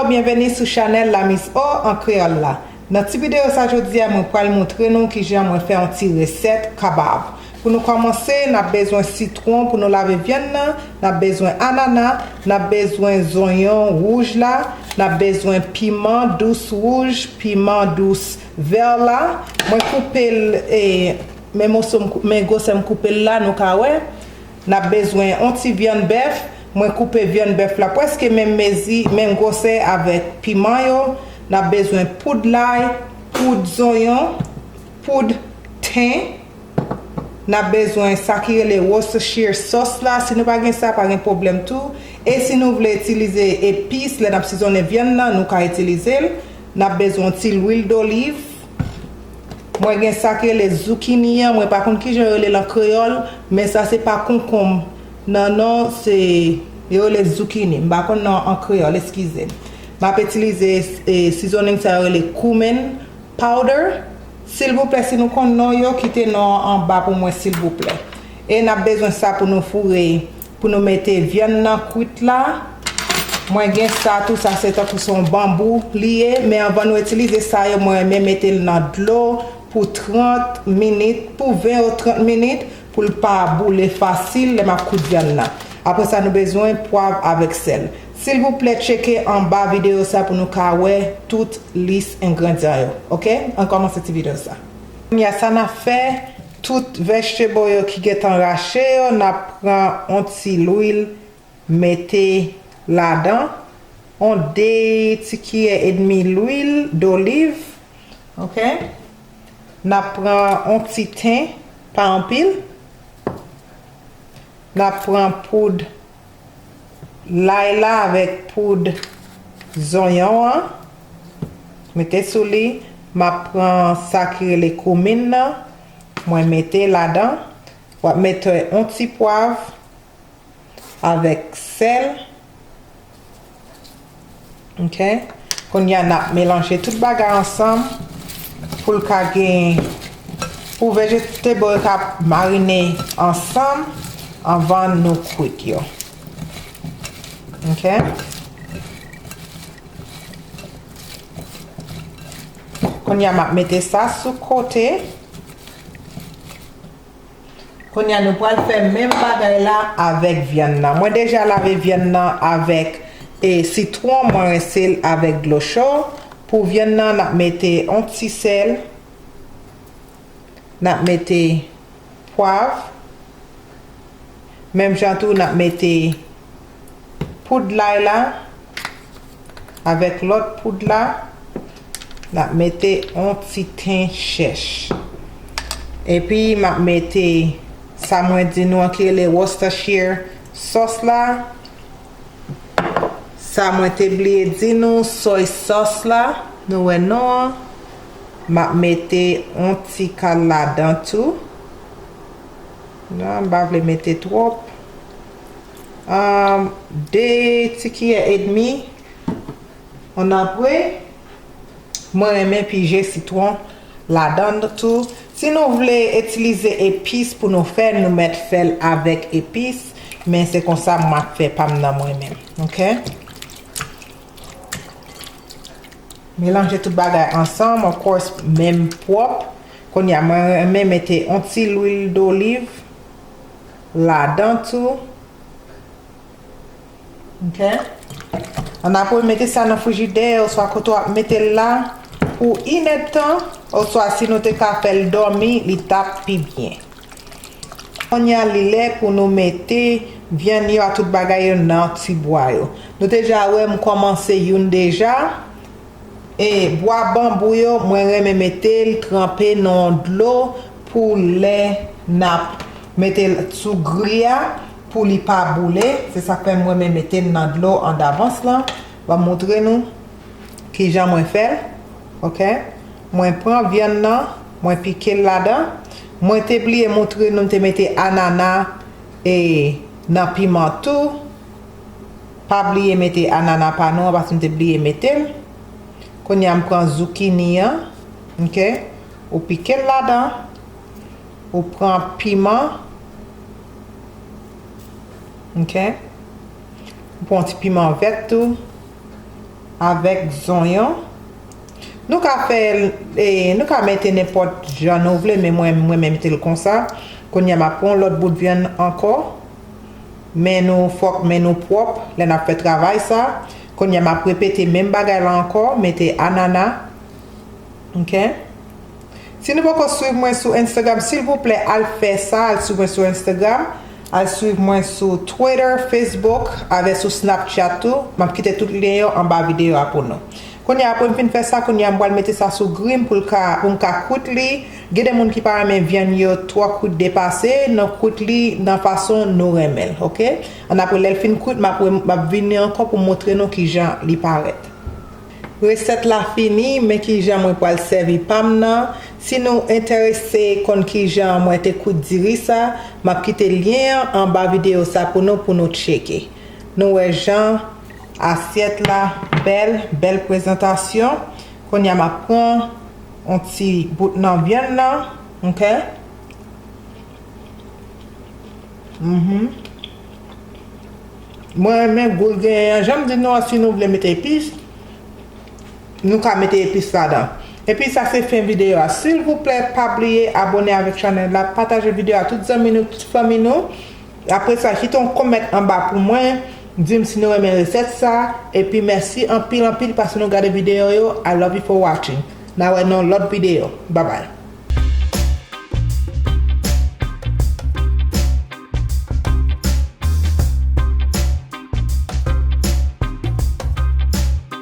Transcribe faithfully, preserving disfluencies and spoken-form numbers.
Byenveni sou chanèl La Miss O an kreyòl la. Nan ti videyo sa jodi a, mwen pral montre nou kijan mwen fè yon ti resèt kabab. Pou nou kòmanse, n ap bezwen sitwon pou nou lave vyann nan, n ap bezwen anana, n ap bezwen zonyon wouj la, n ap bezwen piman dous wouj, piman dous vè la. Mwen koupe l, e, men moso m kou-, men gwosè m koupe l la, nou ka wè. N ap bezwen yon ti vyann bèf. Mwen koupe vyann bèf la prèske menm mezi, menm gwosè avèk piman yo. N ap bezwen poud lay, poud zonyon, poud ten. N ap bezwen sa ki rele Worcestershire sauce la. Si nou pa gen sa, pa gen pwoblèm tou. E si nou vle itilize epis, lè n ap sizonnen vyann nan, nou ka itilize l. N ap bezwen yon ti lwil doliv. Mwen gen sa k rele zoukini an, mwen pa konn kijan yo rele l an kreyòl, men sa se pa konkonm. Non, non, se, yo rele zoukini. M pa konn non an kreyòl, eskize m. M ap itilize, e, seasoning sa yo rele cumin powder. Silvouplè, si nou konn non yo, kite non an anba pou mwen, silvouplè. E n ap bezwen sa pou nou foure, pou nou mete vyann nan kwit la. Mwen gen sa tou, sa se tankou se yon banbou li ye, men anvan nou itilize sa yo, mwen renmen mete l nan dlo pou trant minit, pou ven ou trant minit, pou l pa boule fasil lè m ap kwit vyann nan. Apre sa, nou bezwen pwav avèk sèl. Silvouplè, tcheke anba videyo sa pou nou ka wè tout lis engredyan yo. Oke? Ann kòmanse ti videyo sa. Kounye a, sa n ap fè, tout vegetable yo ki gentan rache yo, n ap pran yon ti lwil, mete ladan, yon de ti kiyè edmi lwil doliv, oke? N ap pran yon ti ten, pa anpil. N ap pran poud lay la avèk poud zonyon an. Mete sou li. M ap pran sa ki rele koumin nan. Mwen mete ladan. W ap mete yon ti pwav avèk sèl. Ok. Kounye a, n ap melanje tout bagay ansanm pou l ka gen, pou vegetable yo ka marine ansanm anvan nou kwit yo. Ok. Kounye a, m ap mete sa sou kote. Kounye a, nou pral fè menm bagay la avèk vyann nan. Mwen deja lave vyann nan avèk, e, sitwon, mwen rense l avèk dlo cho. Pou vyann nan, n ap mete yon ti sèl, n ap mete pwav, menm jan tou, n ap mete poud lay la avèk lòt poud la. N ap mete yon ti ten chèch. Epi m ap mete sa mwen di nou an ki rele Worcestershire sauce la. Sa mwen te bliye di nou, soy sauce la, nou wè non an. M ap mete yon ti kal ladan tou. Non, m pa vle mete twòp. Ahn, de ti kiyè edmi. Annapre, mwen renmen pije sitwon ladan tou. Si nou vle itilize epis pou nou fè, nou mèt fè l avèk epis, men se konsa m ap fè pa m nan mwen menm, ok? Melanje tout bagay ansanm, of course, menm pwòp. Kounye a, mwen renmen mete yon ti lwil doliv ladan tou. Ok. Annapre, mete sa nan frijidè, oswa kote w ap mete l la, pou inèdtan, oswa si nou te ka fè l dòmi, li t ap pi byen. Kounye a, li lè pou nou mete vyann yo a tout bagay yo nan ti bwa yo. Nou te ja wè m kòmanse youn deja. E bwa banbou yo, mwen renmen mete l tranpe nan dlo pou lè n ap mete l sou gri a, pou li pa boule. Se sa k fè m renmen mete l nan dlo an davans lan. Ban m montre nou kijan mwen fè l. Ok. Mwen pran vyann nan, mwen pike l ladan. Mwen te bliye montre nou, m te mete anana, e, nan piman tou. Pa bliye mete anana pa nou an, paske m te bliye mete l. Kounye a, m pran zoukini an, ok? Ou pike l ladan. Ou pran piman, ok? Ou pran yon ti piman vèt tou. avèk zonyon. Nou ka fè l, e, nou ka mete nenpòt jan nou vle, men mwen, mwen mete l konsa. Kounye a, m ap pran yon lòt bout vyann ankò. Men nou, fòk men nou pwòp lè n ap fè travay sa. Kounye a, m ap repete menm bagay la ankò, mete anana. Ok? Si nou poko swiv mwen sou Instagram, silvouplè, al fè sa, al swiv mwen sou Instagram, al swiv mwen sou Twitter, Facebook, avè sou Snapchat tou. M ap kite tout lyen yo anba videyo a pou nou. Kounye a, apre m fin fè sa, kounye a, m pral mete sa sou gri m pou l ka, pou m ka kwit li. Gen de moun ki pa renmen vyann yo twò kwit depase, nou kwit li nan fason nou renmen l, ok? Annapre, lè l fin kwit, m ap, m ap vini ankò pou montre nou kijan li parèt. Resèt la fini, men kijan mwen pral sèvi pa m nan. Si nou enterese konn kijan mwen te kwit diri sa, m ap kite lyen an anba videyo sa pou nou, pou nou tcheke. Nou wè jan asyèt la bèl, bèl prezantasyon. Kounye a m ap pran yon ti bout nan vyann nan, ok? Mhm. Mwen renmen gou l genyen an. Jan m di nou an, si nou vle mete epis, nou ka mete epis ladan. Epi sa se fen videyo a. Silvouplè, pa bliye abòne avèk chanèl la, pataje videyo a tout zanmi nou, tout fanmi nou. Apre sa, kite yon kòmantè anba pou mwen, di m si nou renmen resèt sa. Epi mèsi anpil, anpil paske nou gade videyo yo. I love you for watching. N a wè nan lòt videyo. Babay.